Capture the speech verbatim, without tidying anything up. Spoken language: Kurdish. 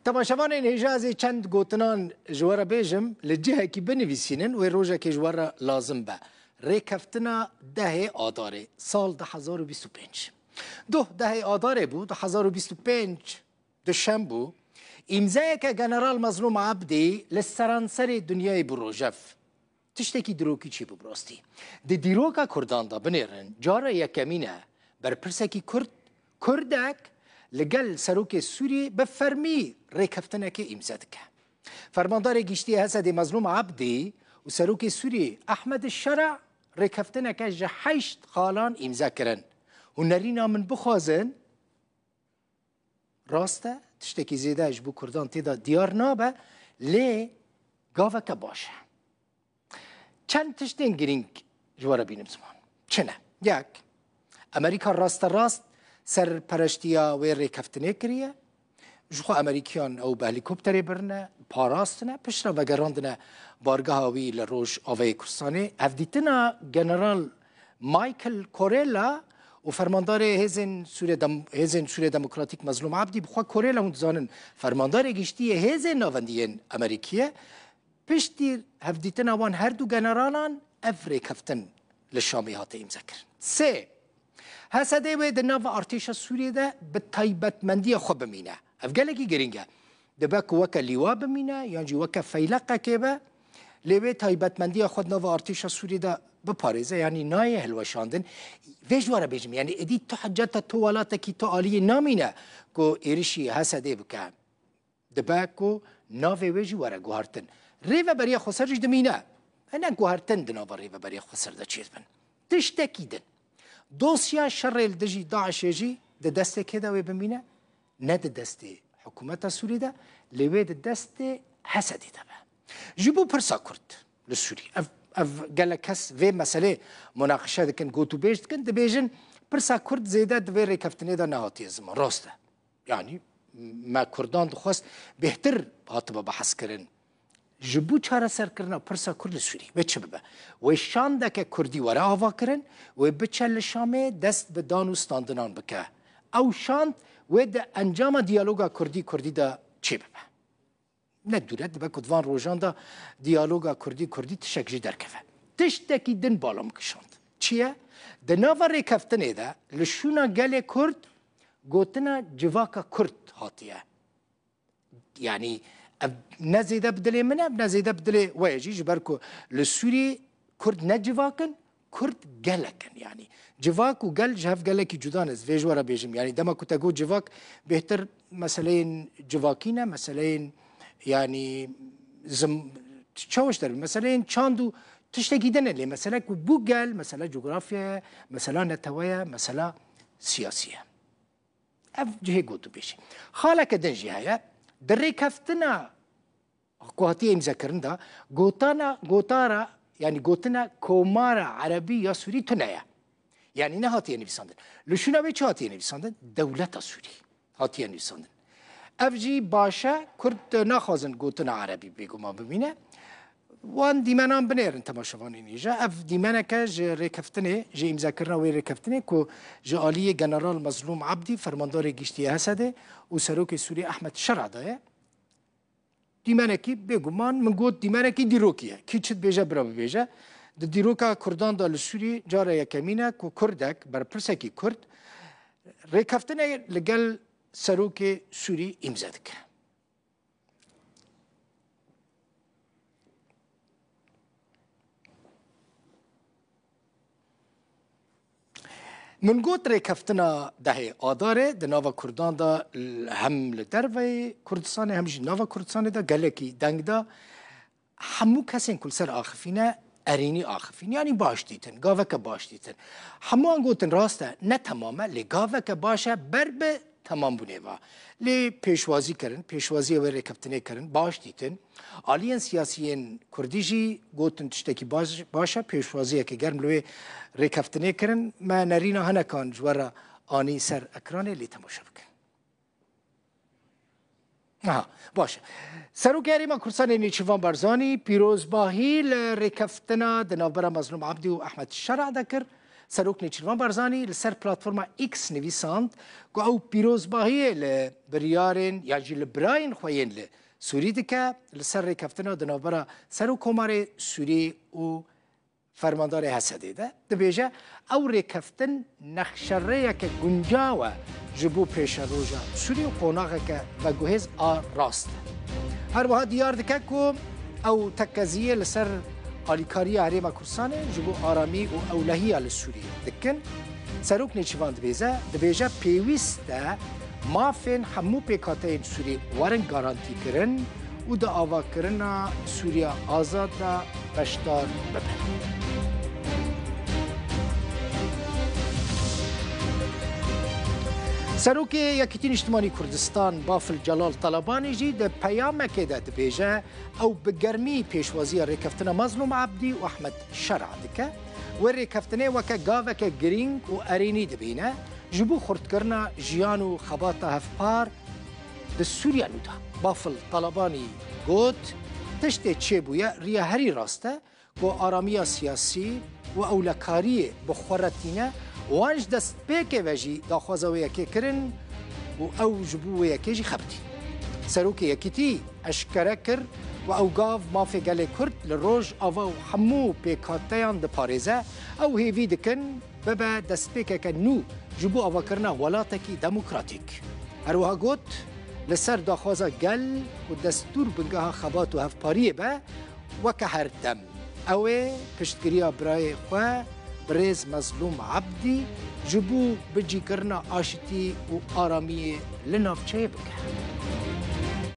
Temaşevanên hêja, ez ê çend gotinan ji we re bêjim, li cihekî binivîsînin, wê rojekê ji we re lazim be. Rêkeftina dehê Adarê, sal du hezar û bîst û pênc. Doh dehê Adarê bû, du hezar û bîst û pênc, duşem bû. Îmzayeke General Mezlûm Abdî li seranserê dinyayê bû rojev. Tiştekî dirokî çêbû bi rastî. Di dîroka Kurdan de binêrin, cara yekemîn e berpirsekî Kurd, Kurdek li gel serokê Sûriyê bi fermî rêkeftinekê îmze dike. Fermandarê Giştî yê Hesedê Mezlûm Abdî û serokê Sûriyê Ehmed Şera rêkeftineke ji heşt xalan îmze kirin. Hûn nerîna min bixwazin, rast e, tiştekî zêde ji bo Kurdan tê de diyar nabe, lê gaveke baş e. Çend tiştên girîng ji we re bînim ziman. Çi ne? Yek, Amerîka rasterast serpereştiya wê rêkeftinê kiriye. Ji xwe Amerîkiyan ew bi helîkopterê birine, parastine, piştre vegerandine bargeha wî li Rojavayê Kurdistanê. Hevdîtina General Michael Corella û fermandarê Hêzên Sûrê Dem-, Hêzên Sûrê Demokratîk Mezlûm Abdî, bi xwe Corella hûn dizanin, fermandarê giştî yê Hêzên Navendî yên Amerîkî ye. Piştî hevdîtina wan her du generalan ev rêkeftin li Şamê hate îmzekirin. Sê, H S D wê di nava artêşa Sûriyê de bi taybetmendiya xwe bimîne. Ev gelekî girîng e. Dibe ku weke lîwa bimîne yan jî weke feyleqekê be, lê wê taybetmendiya xwe di nava artêşa Sûriyê de biparêze, yanî nayê hilweşandin. Vê ji we re bêjim, yanî êdî tu hiceta tu welatekî tu aliyê namîne ku êrişî H S D bike. Dibe ku navê wê jî were guhertin. Rêveberiya xweser jî dimîne. Hene guhertin di nava Rêveberiya Xweser de çêdibin. Tiştekî din. Dosya şerê li dijî DAIŞê jî di destê kê de wê bimîne? Ne di destê hikûmeta Sûrî de, lê wê di destê H S D'ê de be. Ji bo pirsa Kurd li Sûrî, ev, ev gelek kes vê meselê munaqişe dikin, gotûbêj dikin, dibêjin pirsa Kurd zêde di vê rêkeftinê de nehatiye ziman. Rast e. Yanî me Kurdan dixwest bêhtir hatibe behskirin. Ji bo çareserkirina pirsa Kurd li Sûrî wê çi bibe? Wê şandeke Kurdî were avakirin, wê biçe li Şamê dest bi dan û standinan bike. Ew şand wê di encama diyaloga Kurdî-Kurdî de çêbibe. Ne dûre dibe ku di van rojan de diyaloga Kurdî-Kurdî tiştek jî derkeve. Tiştekî din bala min kişand. Çi ye? Di nava rêkeftinê de li şûna gelê Kurd gotina civaka Kurd hatiye. Yanî ev ne zêde bi dilê min e, ne zêde bi dilê we ye jî, ji ber ku li Sûriyê Kurd ne civak in, Kurd gelek in. Yanî civak û gel ji hev gelekî cuda ne. Ez vê ji we re bêjim. Yanî dema ku te got civak, bêhtir meseleyên civakî ne, meseleyên, yanî zim-, çawiş derbî, meseleyên çand û tiştekî din e. Lê mesele ku bû gel, mesele cografya ye, mesela netewe ye, mesela siyasî ye. Ev cihê gotûbêjê. Xaleke din jî heye. Di rêkeftina ku hatiye îmzekirin de gotana, gotara, yanî gotina Komara Erebî ya Sûrî tune ye. Yanî nehatiye nivîsandin. Li şûna wê çi hatiye nivîsandin? Dewleta Sûrî hatiye nivîsandin. Ev jî baş e, Kurd naxwazin gotina Erebî bêguman bimîne. Wan dîmenan binêrin temaşevanên hêja. Ev dîmeneke ji rêkeftinê, ji îmzakirina wê rêkeftinê ku ji aliyê General Mezlûm Abdî, fermandarê giştî yê H S D'ê û serokê Sûrî Ehmed Şera de ye. Dîmenekî bêguman, min got dîmenekî dîrokî ye. Kî çi dibêje bira bibêje. Di dîroka Kurdan de li Sûrî cara yekemîn e ku Kurdek, berpirsekî Kurd, rêkeftinê li gel serokê Sûrî îmze dike. Min got rêkeftina dehê Adarê di nava Kurdan de, hem li derveyê Kurdistanê hem jî nava Kurdistanê de gelekî deng da. Hemû kesên ku li ser axifîne, erênî axifîn. Yanî baş dîtin, gaveke baş dîtin. Hemû an gotin rast e, ne temam e, lê gaveke baş e ber bi temambûnê ve. Lê pêşwazî kirin, pêşwaziya wê rêkeftinê kirin, baş dîtin. Aliyên siyasiyên Kurdî jî gotin tiştekî baş, baş e, pêşwaziyeke germ li wê rêkeftinê kirin. Me nerîna hinekan ji we re anî ser ekranê, lê temaşe bikin. Aha, baş e. Serokê Herêma Kurdistanê Nêçîrvan Barzanî pîrozbahî li rêkeftina di navbera Mezlûm Abdî û Ehmed Şera de kir. Serok Nêçîrvan Barzanî li ser platforma X nivîsand ku ew pîrozbahiyê li biryarên yan jî li birayên xwe yên li Sûrî dike li ser rêkeftina di navbera Serokkomarê Sûrî û Fermandarê H S D'ê de. Dibêje, ew rêkeftin nexşerêyeke guncaw e ji bo pêşeroja Sûrî û qonaxeke veguhêz a rast e. Her wiha diyar dike ku ew tekeziyê li ser alîkariya Herêma Kurdistanê ji bo aramî û ewlehiya li Sûriyê dikin. Serok Nêçîvan dibêze, dibêje pêwîst e mafên hemû pêkhateyên Sûrî werin garantîkirin û di avakirina Sûriya azad de beşdar bibin. Serokê Yekîtî Niştimanî Kurdistan Bafil Celal Talabanî jî di peyamekê de dibêje, ew bi germî pêşwaziya rêkeftina Mazlûm Ebdî û Ehmed Şera dike. Wê rêkeftinê weke gaveke girîng û erênî dibîne ji bo xurtkirina jiyan û xebata hevpar di Sûriya nû de. Bafil Talabanî got, tiştê çêbûye riya herî rast e ku aramiya siyasî û ewlekariyê bi xwe re tîne, wan ji destpêkê ve jî daxwaza wê yekê kirin û ew ji bo wê yekê jî xebitî. Serokê Yekîtî eşkere kir ku ew gav mafê gelê Kurd li Rojava û hemû pêkhateyan diparêze. Ew hêvî dikin bibe destpêkeke nû ji bo avakirina welatekî demokratîk. Her wiha got, li ser daxwaza gel ku destûr bingeha xebat û hevpariyê be, weke her dem ew ê piştgiriya birayê xwe birêz Mezlûm Ebdî ji bo bicîkirina aşitî û aramiyê li navçeyê bike.